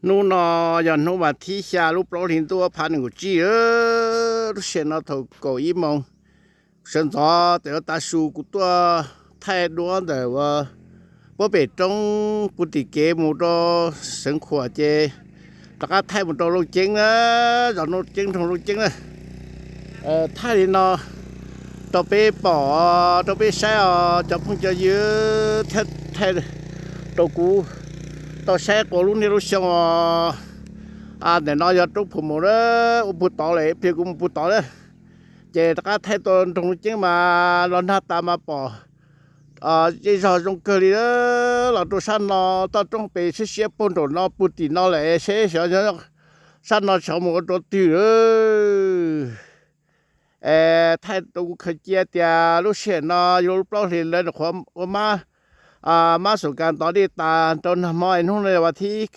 Hnub no yog hnub vas thib xya lub plaub hli ntuj ob phav nees nkaum tsib. Lub sij hawm no thaum kaum ib moos sawv ntxov tawm tav su kuv tuaj thaij duab ntawm uas puab pem roob puag tim kev mus rau Xeev Khuam ces rov qab thaij mus rau Looj Ceeb na, zos Looj Ceeb, nroog Looj Ceeb na. Thaij li no rau peb pom, rau peb saib os cov phooj cov ywg, thiab thaij rau kuv tau saib qua lub niaj lub xyoo os. Ntawm no yog roob Phu Mus na, ua puag tod lawm, ib pliag kuv mus puag tod na. Ces rov qab thaij tuaj nroog Looj Ceeb mas los nag tas mas pom zej zog zoo kawg li. Los rau sab no toj roob pem siab siab puag nraum no puag tim no lawm, seb xyov sab no xyov mus ua rau twg. Thaij rau kuv khaws cia tias lub sij hawm no yog lub plaub hlis lawv nyuam qhuav ua mab, mab xoom kas ntov dej tas rau nag hmo, hnub no yog vas thib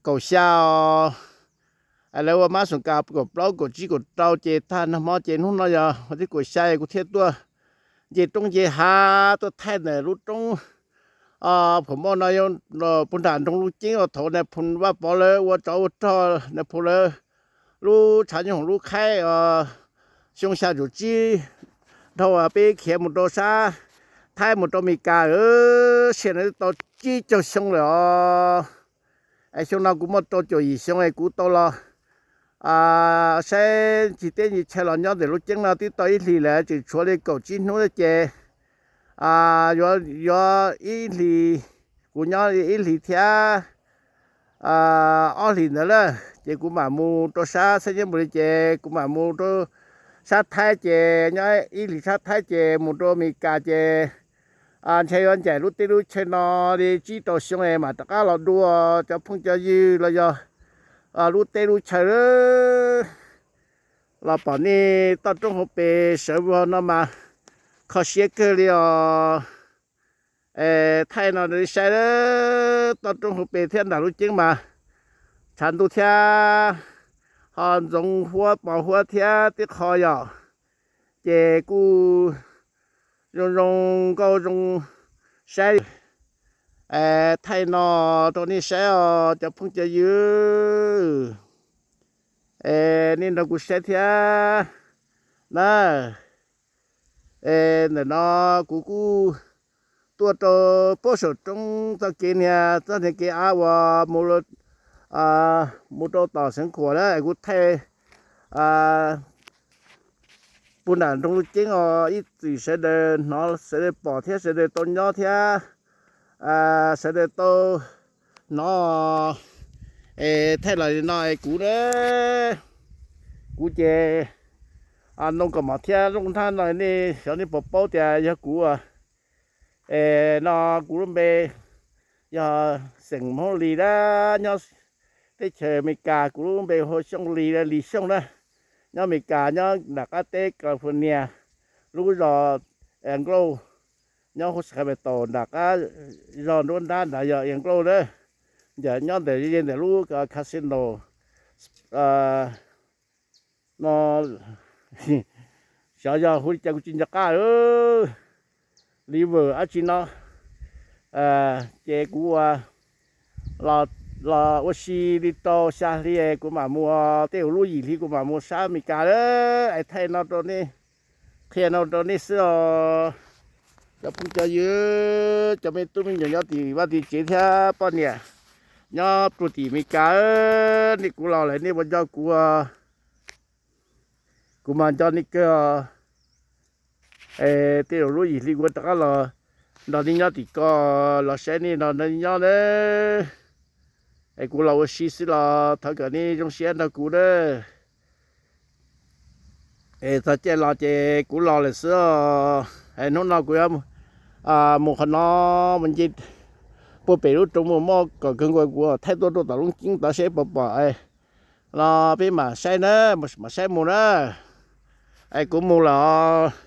kaum xya os. Lawv ua mab xoom kas kaum plaub kaum tsib kaum rau ces tag nag hmo ces hnub no yog vas thib kaum xya kuv thiaj tuaj nce roob nce hav tuaj thaij ntawm lub roob Phu Mus no, puag nram nroog Looj Ceeb os. Thaum Nais Phoo Vaj Pov lawv ua tsov ua rog, Nais Phoo lawv lub tshav nyooj hoom lub khaib os, xyoo xya caum tsib dhau peb khiav mus rau sab Thaib mus rau Mes Kas, sij hawm no twb tau tsib caug xyoo lawm os. Es xyoo no kuv muaj rau caum yim xyoo es kuv tau los saib ncig teb ncig chaw los nyob ntawm Looj Ceeb no twb tau ib hlis lawm, tseem tshuav li kaum tsib hnub ces yuav, yuav ib hlis, kuv nyob ib hlis thiab ob hlis ntawd lawm ces kuv mam mus rau sab Xab Nyab Npus li ces kuv mam mus rau sab Thaib ces nyob ib hlis sab Thaib ces mus rau Mes Kas ces ntshe yuav ncaim lub teb lub chaw no li tsib rau xyoo es mam rov qab los dua cov phooj cov ywg los yog lub teb lub chaw. Los pom nej toj roob hauv pes sawv vog no mas kho siab kawg li os. Thaij no li saib toj roob hauv pes thiab nram Looj Ceeb mas tshav ntuj thiab ho ntxoov huab pos huab thiab tib qho yom. Ces kuj zoo zoo nkauj zoo saib. Thaij no rau nej saib os cov phooj cov ywg, nej nrog kuv saib thiab na. Ntawm no kuv kuj tuaj rau puag saum roob txoj kev niag, txoj niag kev av uas mus rau tom Xeev Khuam na, kuv thaij puag nram nroog Looj Ceeb os. Ib txwm sawv daws hnov, sawv daws pom thiab sawv daws tau nyob thiab sawv daws tau hnov es thaij los li no es kuv, kuv ces ntoo kaus mom thiab looj nthab no nej xyov nej puas paub tias yog kuv. Es no kuv lub npe yog xeem Hmoob Lis na, nyob teb chaws Amelikas. Kuv lub npe hu Xyooj Lis, Lis Xyooj na. Nyob Amelikas nyob nram qab teb California, lub zos Englewood, nyob Sacramento nram qab zog nruab nrab nrad yog Englewood na. Nyob ntawm, ntawm lub casino no, xyov yog hu li cas kuv tsis nco qab, Liver dab tsi no. Ces kuv los ua si li rau xya hli kuv mam mus, tej zaum lub yim hli kuv mam mus sab Amelikas lawm. Es thaij no rau nej, qhia no rau nej xwb os. Cov phooj cov ywg, cov me tub me nyuam nyob tim vaj tim tsev thiab poj niam nyob puag tim Amelikas, nej kuv los lawm nej puas nco kuv? Kuv mas nco nej kawg. Es tej zaum lub yim hli kuv rov qab los nrog nej nyob tim ko, los saib nej nrog nej nyob na. Es kuv los ua si xwb los thov kom nej zoo siab nrog kuv na. Es txog caij los ces kuv los lawm xwb os. Es hnub no kuv yuav mus qhov no, mus nce puag pem lub roob mus, muaj kom kawg nkaus kuv thaij tuaj rau tom Looj Ceeb tod seb puas pom. Los peb mam saib na, mam saib mus na. Es kuv mus lawm os.